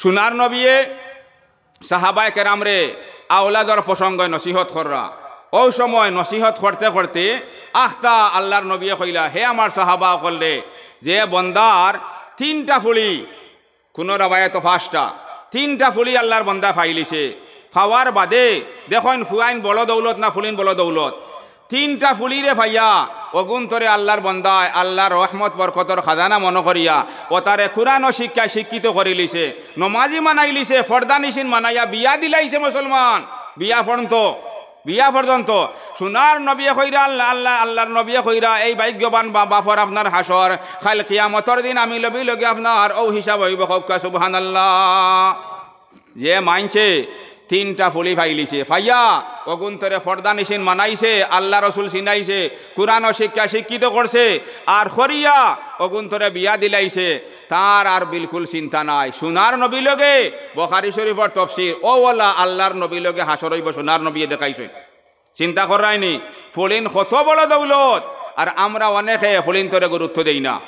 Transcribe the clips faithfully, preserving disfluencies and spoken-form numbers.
সোনার নবিয়ে সাহাবায়ে কেরামরে আওলাদর প্রসঙ্গে নসিহত কররা। অউ সময় নসিহত করতে করতে আখতা আল্লার নবিয়ে কইলা, "হে আমার সাহাবা অকলরে, যে বন্দার তিনটা ফুলি, কুনু রেওয়ায়েতো পাঁচটা, তিনটা ফুলি আল্লার বন্দা পাইলিছে, পাওয়ার বাদে দেখইন ফুয়াইন বড় দৌলত না ফুলিন বড় দৌলত, তিনটা ফুলিরে পাইয়া অগুন্তরে আল্লার বন্দায় আল্লার রহমত বরকতর খাজানা মনো করিয়া অতারে কুরআনর শিক্ষায় শিক্ষিত করিলিছে, নমাজি বানাইলিছে, ফর্দানিশিন বানাইয়া বিয়া দিলাইছে মুসলমান, বিয়া পর্যন্ত, বিয়া পর্যন্ত।" সোনার নবিয়ে কইরা আল্লা, আল্লা, আল্লার নবিয়ে কইরা, "এই ভাগ্যবান বা-, বাফর আপনার হাশর, কাইল কিয়ামতর দিন আমি লবি লগে আপনার অউ হিসাব অইবো।" কউক্কা সুবহানাল্লাহ। যে মাইনষে তিনটা ফুলি পাইলিছে, পাইয়া অগুন্তরে ফর্দানিশিন বানাইছে, আল্লা রসুল চিনাইছে, কুরআনর শিক্ষায় শিক্ষিত করছে, আর করিয়া অগুন্তরে বিয়া দিলাইছে, তার আর বিলকুল চিন্তা নাই। সোনার নবী লগে, বুখারী শরীফর তফসির, অউ অলা আল্লার নবী লগে হাশর অইবো, সোনার নবিয়ে দেখাইছে। চিন্তা কররায়নি, ফুলিন কত বড় দৌলত, আর আমরা অনেকে ফুলিন্তরে গুরুত্ব দেই না।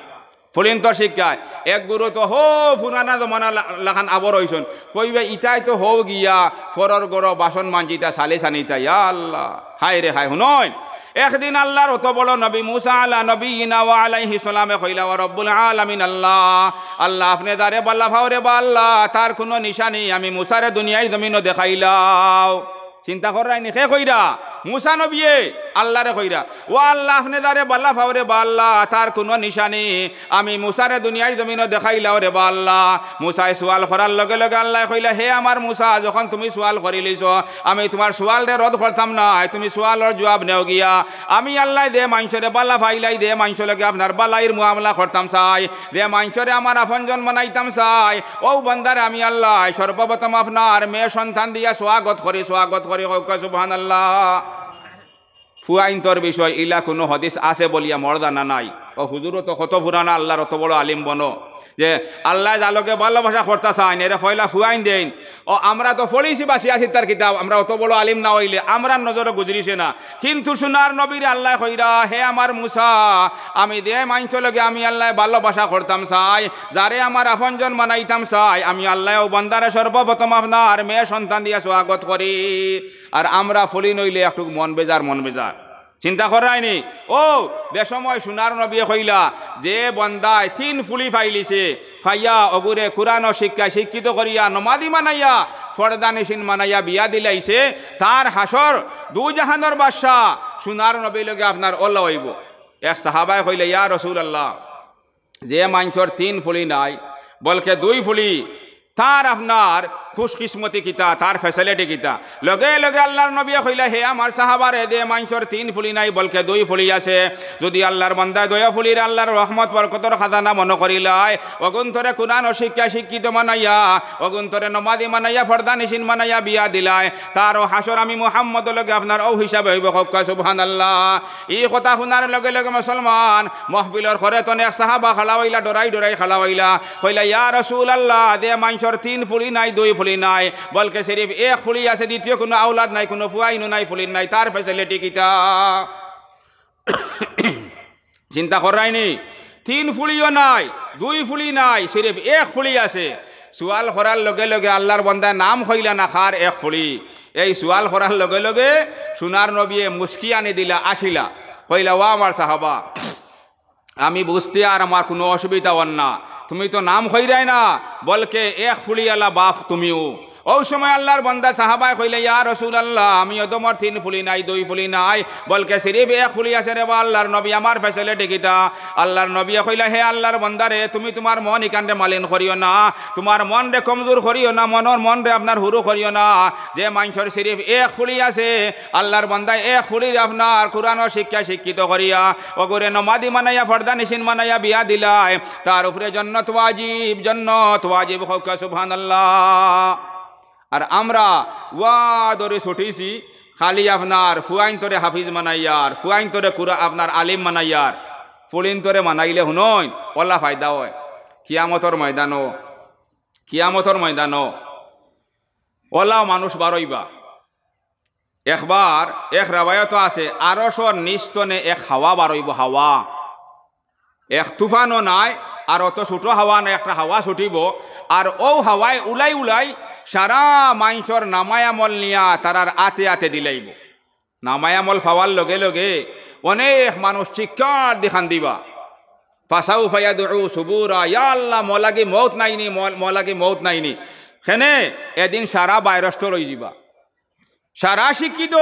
ফুলিন্তর শিক্ষায় এক গুরু তো হউ পুরানা জমানা লা-, লাখান আবর অইছইন, কইবা, "ইতায় তো হউ গিয়া পরর ঘরো বাসন মাঞ্জিতা, সালি সানিতা।" ইয়া আল্লা, হায় রে হায়। হুনইন, একদিন আল্লার অত বড় নবী মুসা আলা নবিয়িনা ওয়া আলাইহিস সালামে কইলা, "ওয়া রব্বুল আলামিন আল্লা, আল্লা আপনে যারে বালা পাও রে বা আল্লা, তার কুনু নিশানি আমি মুসারে দুনিয়ার জমিনো দেখাইলাও।" চিন্তা কররায়নি, কে কইরা? মুসা নবিয়ে আল্লারে কইরা, "ও আল্লা, আপনে যারে বালা পাও রে বা আল্লা, তার কুনু নিশানি আমি মুসারে দুনিয়ার জমিনো দেখাইলাও রে বা আল্লা।" মুসায় সুয়াল করার লগে লগে আল্লায় কইলা, "হে আমার মুসা, যখন তুমি সুয়াল করিলিছো, আমি তুমার সুয়ালরে রদ করতাম নায়, তুমি সুয়ালর জুয়াব নেও গিয়া। আমি আল্লায় যে মাইনষরে বালা পাইলাই, যে মাইনষর লগে আপনার বালাইর মুআমলা করতাম চাই, যে মাইনষরে আমার আপনজন বানাইতাম চাই, অউ বন্দারে আমি আল্লায় সর্বপ্রথম আপনার মেয়ে সন্তান দিয়া স্বাগত করি, স্বাগত করি।" কউক্কা সুবহানাল্লাহ। ফুয়াইন্তর বিষয় ইলা কুনু হাদিস আছে বলিয়া মোর জানা নাই। অউ হুজুরও তো কত পুরানা আল্লার অত বড় আলিম বনো, যে আল্লায় যার লগে ভালোবাসা করতা চাইন, এরে পয়লা ফুয়াইন দেইন। অউ আমরা তো পড়িছি বাসি আছি তার কিতাব, আমরা অত বড় আলিম না অইলে আমরার নজরো গুজরিছে না। কিন্তু সোনার নবীরে আল্লায় কইরা, "হে আমার মুসা, আমি যে মাইনষর লগে আমি আল্লায় ভালোবাসা করতাম চাই, যারে আমার আপনজন বানাইতাম চাই, আমি আল্লায় অউ বন্দারে সর্বপ্রথম আপনার মেয়ে সন্তান দিয়া স্বাগত করি।" আর আমরা ফুলিন অইলে একটুক মন বেজার, মন বেজার। চিন্তা কররায়নি? অউ যে সময় সোনার নবিয়ে কইলা, যে বন্দায় তিন ফুলি পাইলিছে, পাইয়া অগুরে কুরআনর শিক্ষায় শিক্ষিত করিয়া, নমাজি বানাইয়া, ফর্দানিশিন বানাইয়া বিয়া দিলাইছে, তার হাশর দুজাহানর বাদশা সোনার নবীর লগে আপনার অলা অইবো। এক সাহাবায় কইলা, "ইয়া রাসুলাল্লাহ, যে মাইনষর তিন ফুলি নাই, বলকে দুই ফুলি, তার আপনার খুশকিসমতি কিতা, তার facility কিতা?" লগে লগে আল্লার নবিয়ে কইলা, "হে আমার সাহাবারে, যে মাইনষর তিন ফুলি নাই, বলকে দুই ফুলি আছে, যুদি আল্লার বন্দায় দুইও ফুলিরে আল্লার রহমত বরকতর খাজানা মনো করিলায়, অগুন্তরে কুরআনর শিক্ষায় শিক্ষিত বানাইয়া, অগুন্তরে নমাজি বানাইয়া, ফর্দানিশিন বানাইয়া বিয়া দিলায়, তারও হাশর আমি মুহাম্মদর লগে আপনার অউ হিসাবে অইবো।" কউক্কা সুবহানাল্লাহ। ই কথা হুনার লগে লগে মুসলমান মহফিলর ঘরে তনে এক সাহাবা খাড়া অইলা, ডরাই ডরাই খাড়া অইলা, কইলা, "ইয়া রাসুলাল্লাহ, যে মাইনষর তিন ফুলি নাই, দুই ফুলি নাই, বলকে সিরিফ এক ফুলি আছে, দ্বিতীয় কুনু আওলাদ নাই, কুনু ফুয়াইনও নাই, ফুলিন নাই, তার facility কিতা?" চিন্তা কররায়নি? তিন ফুলিও নাই, দুই ফুলি নাই, সিরিফ এক ফুলি আছে। সুয়াল করার লগে লগে আল্লার বন্দায় নাম কইলা না, কার এক ফুলি। এই সুয়াল করার লগে লগে সোনার নবিয়ে মুস্কি আনি দিলা, আসিলা, কইলা, "ও আমার সাহাবা, আমি বুঝতে আর আমার কুনু অসুবিধা অর না, তুমি তো নাম কইরায় না, বলকে এক ফুলি আলা বাফ তুমিও।" অউ সময় আল্লার বন্দা সাহাবায় কইলা, "ইয়া রাসুলাল্লাহ, আমি অদমর তিন ফুলি নাই, দুই ফুলি নাই, বলকে সিরিফ এক ফুলি আছে রে বা আল্লার নবী, আমার facility কিতা?" আল্লার নবিয়ে কইলা, "হে আল্লার বন্দারে, তুমি তুমার মন ইখানরে মালিন করিও না, তুমার মনরে কমজোর করিও না, মনর মনরে আপনার হুরু করিও না। যে মাইনষর সিরিফ এক ফুলি আছে, আল্লার বন্দায় এক ফুলিরে আপনার কুরআনর শিক্ষায় শিক্ষিত করিয়া, অগুরে নমাজি বানাইয়া, ফর্দানিশিন বানাইয়া বিয়া দিলায়, তার উপরে জন্নত ওয়াজিব, জন্নত ওয়াজিব।" কউক্কা সুবহানাল্লাহ। আর আমরা ওয়া ধরি ছুটিছি, খালি আপনার ফুয়াইন্তরে হাফিজ বানাইয়ার, ফুয়াইন্তরে কুরআ-, আপনার আলিম বানাইয়ার, ফুলিন্তরে বানাইলে হুনইন, অলা ফায়দা অয়। কিয়ামতর ময়দানো, কিয়ামতর ময়দানো অলা মানুষ বারইবা। একবার এক রেওয়ায়তো আছে, আরশর নিচ তনে এক হাওয়া বারইবো, হাওয়া। এক তুফানও নাই, আর অত ছোট হাওয়া না, একটা হাওয়া ছুটিবো, আর অউ হাওয়ায় উলাই উলাই সারা মানষর নামায় আমল নিয়া তারার আতে আতে দিলাইবো। নামায় আমল পাওয়ার লগে লগে অনেক মানুষ চিৎকার দি কান্দিবা, "ফাসাউফা ইয়াদউ সুবুরা, ইয়া আল্লাহ, মোর লাগি মউত নাইনি, মোর, মোর লাগি মউত নাইনি।" কেনে এদিন সারা বাইরষ্ট রইযিবা। সারা শিক্ষিত,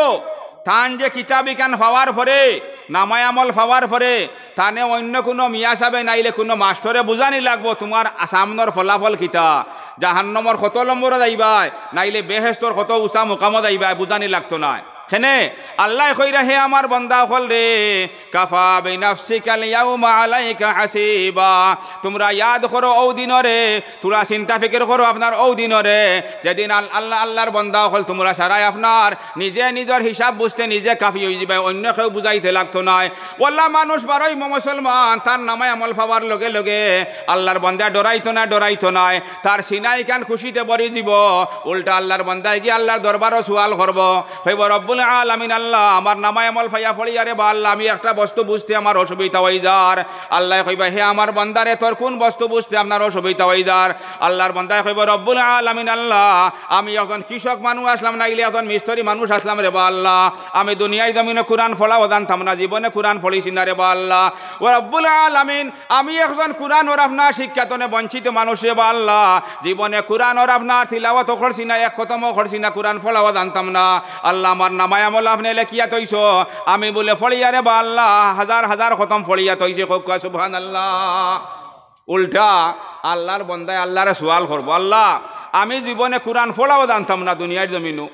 তান যে কিতাব ইখান পাওয়ার পরে, নামায় আমল পাওয়ার পরে, তানে অইন্য কুনু মিয়া সাবে নাইলে কুনু মাস্টরে বুঝানি লাগবো, তুমার সামনর ফলাফল কিতা, জাহান্নামর কত লম্বরো যাইবায়, নাইলে বেহেস্তর কত উচা মুকামো যাইবায়, বুঝানি লাগতো নায়। কেনে আল্লায় কইরা, "হে আমার বন্দা অকল রে, কাফা বিনাফসিকাল ইয়াউমা আলাইকা হাসিবা।" তুমরা ইয়াদ করো অউ দিনরে, তুমরা চিন্তা ফিকির করো আপনার অউ দিনরে, যেদিন আল-, আল্লাহ, আল্লাহর বন্দা অকল তুমরা সারায় আপনার নিজে নিজর হিসাব বুঝতে নিজে কাফি অইযিবায়, অইন্য কেউ বুঝাইতে লাগতো নায়। অলা মানুষ বারইমো মুসলমান, তার নামায় আমল পাওয়ার লগে লগে আল্লাহর বন্দা ডরাইতো নায়, ডরাইতো নায়, তার সিনা ইখান খুশিতে ভরিযিবো। উল্টা আল্লাহর বন্দায় গিয়া আল্লাহর দরবারো সুয়াল করবো, কইবো, "রব্বুল আলামিন আল্লাহ, আমার নামায় আমল পাইয়া পড়িয়া রে বা আল্লাহ, আমি একটা বস্তু বুঝতে আমার অসুবিধা অইযার।" আল্লায় কইবা, "হে আমার বন্দারে, তোর কুন বস্তু বুঝতে আপনার অসুবিধা অইযার?" আল্লাহর বন্দায় কইবো, "রব্বুল আলামিন আল্লাহ, আমি একজন কৃষক মানুষ আছলাম, নাইলে একজন মিস্ত্রি মানুষ আছলাম রে বা আল্লাহ। আমি দুনিয়ার জমিনো কুরআন পড়াও জানতাম না, জীবনে কুরআন পড়ছি না রে বা আল্লাহ। ও রব্বুল আলামিন, আমি একজন কুরআনর আপনার শিক্ষা তনে বঞ্চিত মানুষ রে বা আল্লাহ। জীবনে কুরআনর আপনার তিলাওয়াতও করছি না, এক খতমও করছি না, কুরআন পড়াও জানতাম না। আল্লাহ, আমার নামায় আমল আপনে লেখিয়া থইছো।" আমি বুলে পড়িয়া রে বা আল্লাহ, হাজার হাজার খতম পড়িয়া থইছি। কউক্কা সুবহানাল্লাহ। উল্টা আল্লাহর বন্দায় আল্লাহরে সুয়াল করবো, "আল্লাহ, আমি জীবনে কুরআন পড়াও জানতাম না দুনিয়ার জমিনো।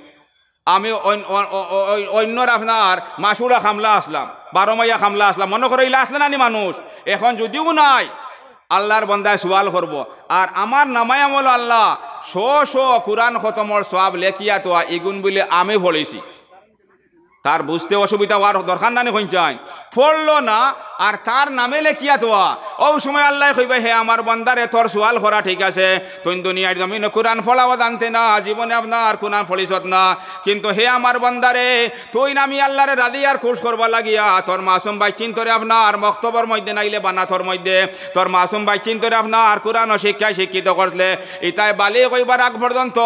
আমি অইন-, অ-, অ-, অ-, অইন-, অইন্যর আপনার মাসুড়া কামলা আছলাম, বারো মাইয়া কামলা আছলাম, মনো করো ইলা আছলা নানি মানুষ, এখন যুদিও নাই।" আল্লাহর বন্দায় সুয়াল করবো, "আর আমার নামায় আমল আল্লাহ, শ শ কুরআন খতমর সওয়াব লেখিয়া থোয়া, ইগুন বুলে আমি পড়ছি।" তার বুঝতে অসুবিধা অওয়ার দরকার নানি কইন চাই, পড়লো না, আর তার নামে লেখিয়া থোয়া। অউ সময় আল্লায় কইবা, "হে আমার বন্দারে, তোর সুয়াল করা ঠিক আছে, তুইন দুনিয়ার জমিনো কুরআন পড়াও জানতে না, জীবনে আপনার কুরআন পড়ছত না, কিন্তু হে আমার বন্দারে, তুইন আমি আল্লাহরে রাজি আর খুশ করবার লাগিয়া তোর মাসুম বাইচ্চিন্তরে আপনার মক্তবর মধ্যে নাইলে বানাতর মধ্যে তোর মাসুম বাইচ্চিন্তরে আপনার কুরআনর শিক্ষায় শিক্ষিত করলে, ইতায় বালিগ অইবার আগ পর্যন্ত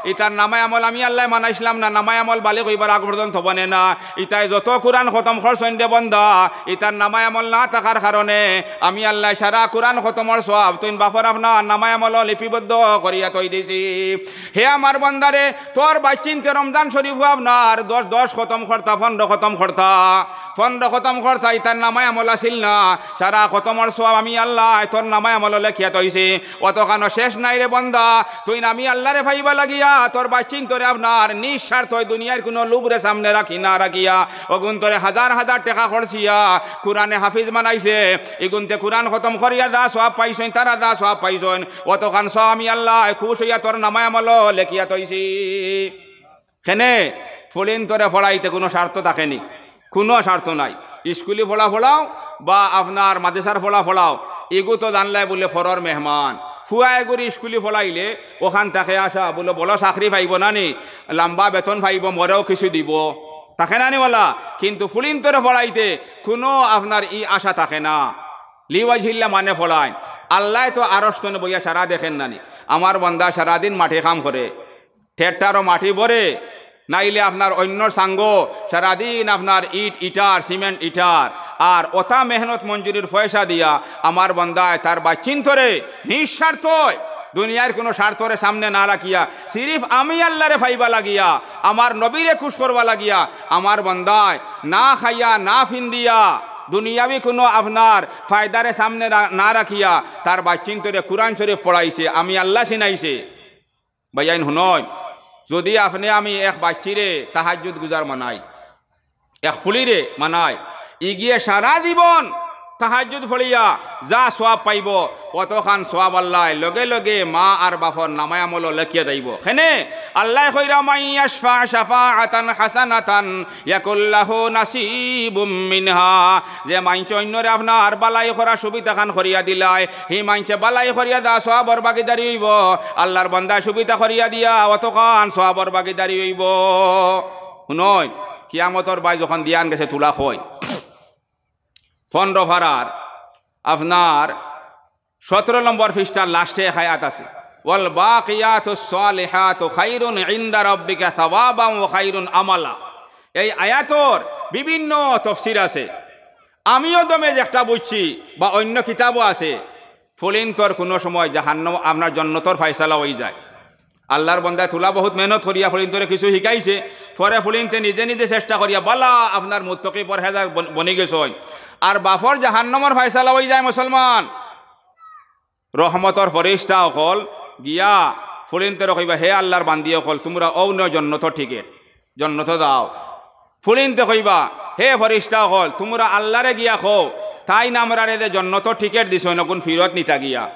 ইতার নামায় আমল আমি আল্লায় বানাইছলাম না, নামায় আমল বালিগ অইবার আগ পর্যন্ত বনে না। ইতায় যত কুরআন খতম করছইন রে বন্দা, ইতার নামায় আমল না থাকার কারণে আমি আল্লায় সারা কুরআন খতমর সওয়াব তুইন বাপর আপনার নামায় আমলো লিপিবদ্ধ করিয়া থই দিছি।" হে আমার বন্দারে, তোর বাইচ্চিন্তে রমজান শরিফো আপনার দশ, দশ খতম করতা, পনরো খতম করতা, পনরো খতম করতা, ইতার নামায় আমল আছিল না, সারা খতমর সওয়াব আমি আল্লায় তোর নামায় আমলো লেখিয়া থইছি। অতখানো শেষ নাই রে বন্দা, তুইন আমি আল্লাহরে পাইবা লাগিয়া তোর বাইচ্চিন্তরে আপনার নিঃস্বার্থ অই দুনিয়ার কুনু লোভরে সামনে রাখি না রাখিয়া, অগুন তোরে হাজার হাজার টেকা খরচিয়া কুরআনে হাফিজ বানাইছে, ইগুনতে কুরআন খতম করিয়া যা সওয়াব পাইছইন, তারা যা সওয়াব পাইছইন, অতখান সওয়াব আমি আল্লায় খুশ অইয়া তোর নামায় আমলো লেখিয়া থইছি। কেনে ফুলিন্তরে পড়াইতে কুনু স্বার্থ থাকে নি, কুনু স্বার্থ নাই। ইস্কুলি পড়া পড়াও বা আপনার মাদ্রাসার পড়া পড়াও, ইগু তো জানলায় বুলে পরর মেহমান। ফুয়া এগুরে ইস্কুলি পড়াইলে অখান থাকে আশা বুলে বড় চাকরি পাইবো না নি, লাম্বা বেতন পাইবো, মরেও কিছু দিবো, থাকে না নি ওলা? কিন্তু ফুলিন্তরে পড়াইতে কুনু আপনার ই আশা থাকে না। লিওয়াজহিল্লা মানে পড়াইন। আল্লায় তো আরশ তনে বইয়া সারা দেখইন না নি। আমার বন্দা সারাদিন মাঠে কাম করে, ট্রেক্টরো মাটি ভরে, নাইলে আপনার অইন্য সাঙ্গ সারাদিন আপনার ইট ইটার, সিমেন্ট ইটার, আর অতা মেহনত মজুরির পয়সা দিয়া আমার বন্দায় তার বাইচ্চিন্তরে নিঃস্বার্থ অই, দুনিয়ার কুনু স্বার্থরে সামনে না রাখিয়া, সিরিফ আমি আল্লাহরে পাইবা লাগিয়া, আমার নবীরে খুশ করবা লাগিয়া, আমার বন্দায় না খাইয়া না ফিন্দিয়া, দুনিয়াবি কুনু আপনার ফায়দারে সামনে রা-, না রাখিয়া তার বাইচ্চিন্তরে কুরআন শরিফ পড়াইছে, আমি আল্লাহ চিনাইছে। ভাইয়াইন হুনইন, যুদি আপনে আমি এক বাইচ্চিরে তাহাজ্জুদ গুজার বানাই, এক ফুলিরে বানাই, ইগিয়ে সারা জীবন তাহাজ্জুদ পড়িয়া যা সওয়াব পাইবো, অতখান সওয়াব আল্লায় লগে লগে মা আর বাপর নামায় আমলো লেখিয়া যাইবো। কেনে আল্লায় কইরা, "মান ইয়াশফা শাফাআতান হাসানাতান ইয়াকুল লাহু নাসিবুম মিনহা।" যে মাইনষে অইন্যরে আপনার বালাই করার সুবিধাখান করিয়া দিলায়, হি মাইনষে বালাই করিয়া যা সওয়াবর ভাগিদারি অইবো, আল্লাহর বন্দায় সুবিধা করিয়া দিয়া অতখান সওয়াবর ভাগিদারি অইবো। হুনইন, কিয়ামতর বায় যখন দিয়ান গেছে তুলা কই, পনরো ফারার আপনার সতেরো নম্বর পৃষ্ঠার লাস্টে এক আয়াত আছে, "ওয়াল বাকিয়াতুস সালিহাতু খাইরুন ইনদা রাব্বিকা সাওয়াবান ওয়া খাইরুন আমালা।" এই আয়াতর বিভিন্ন তফসির আছে। আমিও দমে যেটা বুঝছি বা অন্য কিতাবও আছে, ফুলিন্তর কুনু সময় জাহান্নাম, আপনার জন্নতর ফয়সালা অইযায়। আল্লার বন্দায় তুলা বহুত মেহনত করিয়া ফুলিন্তরে কিছু শিখাইছে, পরে ফুলিন্তে নিজে নিজে চেষ্টা করিয়া বালা আপনার মুত্তাকি পরহেজগার বন-, বনি গেছইন। আর বাফর জাহান্নামর ফয়সালা অইযায় মুসলমান। রহমতর ফিরিস্তা অকল গিয়া ফুলিন্তরে কইবা, "হে আল্লার বান্দি অকল, তুমরা অউ নেও জন্নতর টিকেট, জন্নতো যাও।" ফুলিন্তে কইবা, "হে ফিরিস্তা অকল, তুমরা আল্লারে গিয়া কও, তাইন আমরারে যে জন্নতর টিকেট দিছইন, অগুন ফিরত নিতা গিয়া।"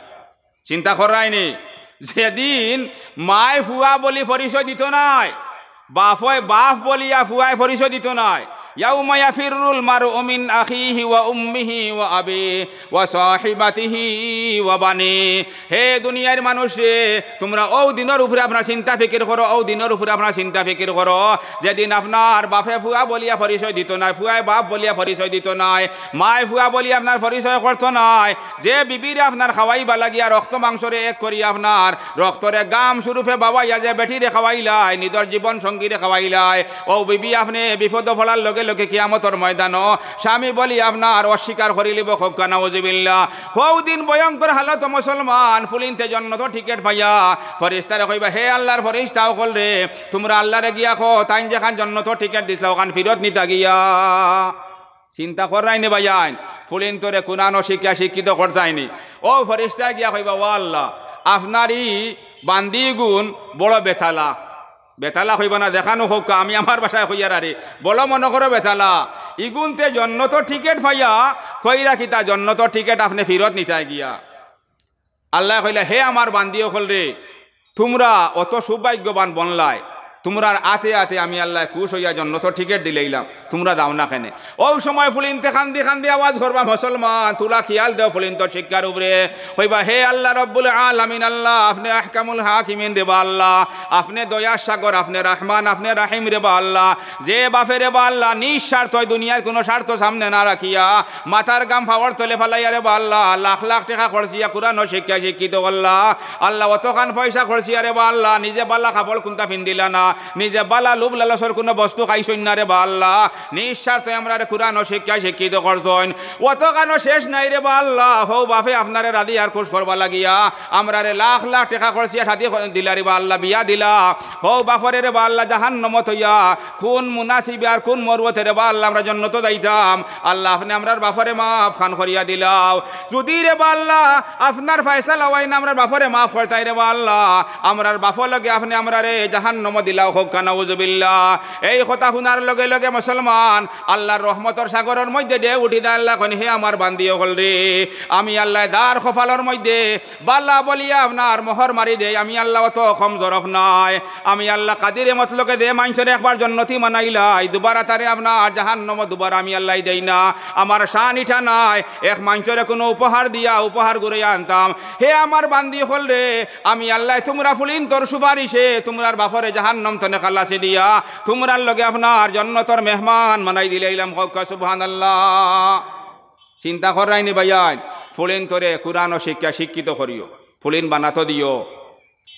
চিন্তা কররায়নি, যেদিন মায় ফুয়া বলি পরিচয় দিতো নায়, বাফে বাফ বলিয়া ফুয়ায় পরিচয় দিতো নায়। ইয়াউমা ইয়াফিরুল মারউ মিন আখিহি ওয়া উম্মিহি ওয়া আবিহি ওয়া সাহিবাতিহি ওয়া বানিহি। হে দুনিয়ার মানুষ রে, তুমরা অউ দিনর উপরে আপনার চিন্তা ফিকির করো, অউ দিনর উপরে আপনার চিন্তা ফিকির করো, যেদিন আপনার বাফে ফুয়া বলিয়া পরিচয় দিতো নায়, ফুয়ায় বাফ বলিয়া পরিচয় দিতো নায়, মায় ফুয়া বলিয়া আপনার পরিচয় করতো নায়। যে বিবিরে আপনার খাওয়াইবা লাগিয়া রক্ত মাংসরে এক করি আপনার রক্তরে গাম স্বরূপে বাওয়াইয়া যে বেটিরে খাওয়াইলায়, নিজর জীবন সঙ্গীরে খাওয়াইলায়, অউ বিবি আপনে বিপদো পড়ার লগে লগে কিয়ামতর ময়দানো স্বামী বলি আপনার অস্বীকার করিলিবো, কউক্কা নাউজুবিল্লাহ। হউ দিন ভয়ঙ্কর হালত মুসলমান, ফুলিন্তে জন্নতর টিকেট পাইয়া ফিরিস্তারে কইবা, "হে আল্লার ফিরিস্তা অকল রে, তুমরা আল্লারে গিয়া কও, তাইন যেখান জন্নতর টিকেট দিছলা, অখান ফিরত নিতা গিয়া।" চিন্তা কররায়নি ভাইয়াইন, ফুলিন্তরে কুরআনর শিক্ষা শিক্ষিত করতায়নি। অউ ফিরিস্তায় গিয়া কইবা, "ও আল্লা, আপনার ই বান্দিগুন বড় বেতালা।" বেতালা কইবা না, যেখানউ কউক্কা, আমি আমার ভাষায় কইয়ার আরে, বড় মনো করো বেতালা। ইগুনতে জন্নতর টিকেট পাইয়া কইরা কিতা, জন্নতর টিকেট আপনে ফিরত নিতা গিয়া। আল্লায় কইলা, "হে আমার বান্দি অকল রে, তুমরা অত সৌভাগ্যবান বনলায়, তুমরার আতে আতে আমি আল্লায় খুশ অইয়া জন্নতর টিকেট দিলাইলাম, তুমরা যাও না কেনে?" অউ সময় ফুলিন্তে কান্দি কান্দি আওয়াজ করবা, মুসলমান, তুলা খিয়াল দেও ফুলিন্তর শিক্ষার উপরে। কইবা, "হে আল্লা রব্বুল আলামিন, আল্লা, আপনে আহকামুল হাকিমিন রেবা আল্লা, আপনে দয়ার সাগর, আপনে রহমান, আপনে রাহিম রেবা আল্লা, যে বাফে রেবা আল্লা নিঃস্বার্থ অয় দুনিয়ার কুনু স্বার্থ সামনে না রাখিয়া মাথার গাম পাওর তলে ফালাইয়া রেবা আল্লা, লাখ লাখ টেকা খরচিয়া কুরআনর শিক্ষা শিক্ষিত করলা। আল্লা, অতখান পয়সা খরচিয়া রেবা আল্লা, নিজে বালা কাপড় কুন্তা ফিন্দিলা না, নিজে বালা লোভ লালচর কুনু বস্তু খাইছইন না রেবা আল্লা, নিঃস্বার্থ অয় আমরারে কুরআনর শিক্ষা শিক্ষিত করছইন। অতখানও শেষ নাই রেবা আল্লা, হউ বাফে আপনারে রাজি আর খুশ করবা লাগিয়া আমরারে লাখ লাখ টেকা খরচিয়া শাদি কর-, দিলা রেবা আল্লা, বিয়া দিলা। হউ বাফরে রেবা আল্লা জাহান্নামো থইয়া কুন মুনাসিবে আর কুন মরুয়তে রেবা আল্লা আমরা জন্নতো যাইতাম। আল্লা, আপনে আমরার বাফরে মাফ খান করিয়া দিলাও।" যুদি রেবা আল্লা আপনার ফয়সালা অয় না আমরার বাফরে মাফ করতায় রেবা আল্লা, আমরার বাফর লগে আপনে আমরারে জাহান্নামো দিলাও, কউক্কা নাউজুবিল্লাহ। এই কথা হুনার লগে লগে মুসলমান আল্লার রহমতর সাগরর মধ্যে ঢেউ উঠি যায়। আল্লায় কইন, "হে আমার বান্দি অকল রে, আমি আল্লায় যার কপালর মধ্যে বালা বলিয়া আপনার মোহর মারি দেই, আমি আল্লা অত কম জরফ নায়। আমি আল্লা কাদিরে মতলকে যে মানষরে একবার জন্নতি বানাইলাই, দুবারা তারে আপনার জাহান্নামো দুবারা আমি আল্লায় দেই না। আমার শান ইটা নায়, এক মানষরে কুনু উপহার দিয়া উপহার ঘুরাইয়া আনতাম। হে আমার বান্দি অকল রে, আমি আল্লায় তুমরা ফুলিন্তর সুপারিশে তুমরার বাফরে জাহান্নাম তনে খালাসি দিয়া তুমরার লগে আপনার জন্নতর মেহমান বানাই দিলাইলাম।" কউক্কা সুবহানাল্লাহ। চিন্তা কররায়নি ভাইয়াইন, ফুলিন্তরে কুরআনর শিক্ষা শিক্ষিত করিও, ফুলিন বানাতো দিও,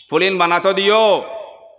ফুলিন বানাতো দিও,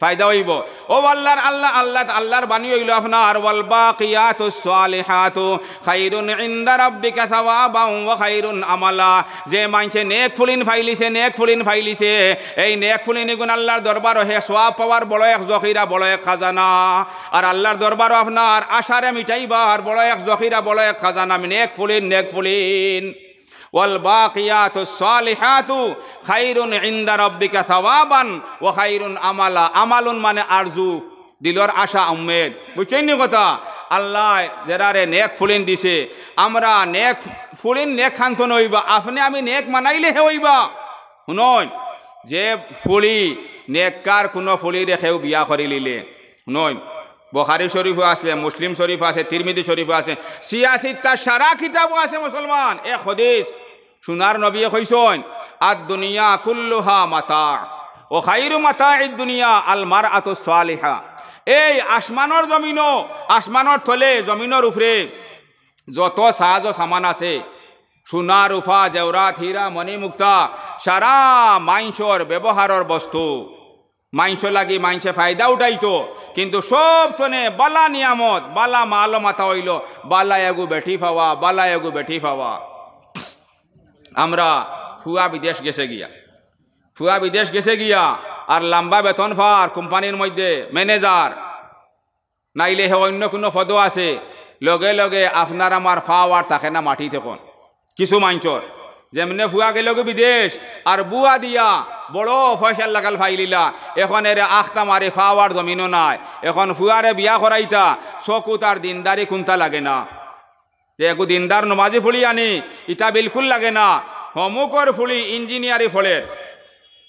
ফায়দা অইবো। অউ আল্লার, আল্লা, আল্লা, আল্লার বাণী অইলো আপনার, "ওয়াল বাকিয়াতুস সালিহাতু খাইরুন ইনদা রাব্বিকা সাওয়াবান ওয়া খাইরুন আমালা।" যে মানষে নেক ফুলিন পাইলিছে, নেক ফুলিন পাইলিছে, এই নেক ফুলিন ইগুন আল্লার দরবারো হে সওয়াব পাওয়ার বড় এক জখিরা, বড় এক খাজানা। আর আল্লার দরবারো আপনার আশারে মিটাইবার বড় এক জখিরা, বড় এক খাজানা, নেক ফুলিন, নেক ফুলিন। "ওয়াল বাকিয়াতুস সালিহাতু খাইরুন ইনদা রাব্বিকা সাওয়াবান ওয়া খাইরুন আমালা।" আমালুন মানে আরজু, দিলর আশা, উম্মেদ। বুঝছইননি কথা? আল্লায় যেরারে নেক ফুলিন দিছে, আমরা নেক ফুলিন নেক খান তনে অইবা, আপনে আমি নেক বানাইলে হে অইবা। হুনইন, যে ফুলি, নেককার কুনু ফুলিরে কেউ বিয়া করিলিলে, হুনইন, বুখারী শরীফো আছে, মুসলিম শরীফো আছে, তিরমিজি শরীফো আছে, সিয়া সিত্তার সারা কিতাবো আছে মুসলমান। এক হাদিস, সোনার নবীয়ে কইছইন, "আদ দুনিয়া কুল্লুহা মাতা, ওয়া খাইরু মাতাইদ দুনিয়া আল মারআতুস সালিহা।" এই আসমানর জমিনো, আসমানর তলে, জমিনর উপরে যত সাজ ও সামান আছে, সোনা, রূপা, জেওরাত, হীরা, মণি, মুক্তা, সারা মাইনষর ব্যবহারর বস্তু। মাইনষর লাগি মাইনষে ফায়দা উঠাইতো, কিন্তু সব তনে বালা নিয়ামত, বালা মাল মাতা অইলো বালা এগু বেটি পাওয়া, বালা এগু বেটি পাওয়া। আমরা ফুয়া বিদেশ গেছে গিয়া, ফুয়া বিদেশ গেছে গিয়া, আর লাম্বা বেতন পার কোম্পানির মধ্যে ম্যানেজার, নাইলে হে অইন্য কুনু পদো আছে, লগে লগে আপনার আমার পাও আর থাকে না মাটিত। অখন কিছু মাইনষর যেমনে ফুয়া গেলোগি বিদেশ, আর বুয়া দিয়া বড় পয়সার লাগাল পাইলিলা, অখন এরে আখতা মারে পাও আর জমিনো নাই। অখন ফুয়ারে বিয়া করাইতা, চকুত আর দিনদারি কুনতা লাগে না। যে এগু দিনদার নমাজি ফুড়ি আনি, ইতা বিলকুল লাগে না। হমুকর ফুড়ি ইঞ্জিনিয়ারি ফড়ের,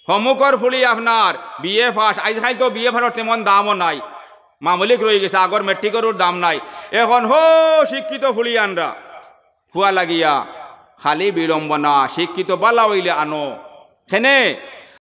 হমুকর ফুড়ি আপনার বিএ পাস, আইজকাইল তো বিএ পাসর তেমন দামও নাই, মামুলিক রইগেছে, আগর মেট্রিকরও দাম নাই। অখন হো শিক্ষিত ফুড়ি আনরা, ফুয়া লাগিয়া খালি বিড়ম্বনা, শিক্ষিত বালা অইলে আনো। কেনে?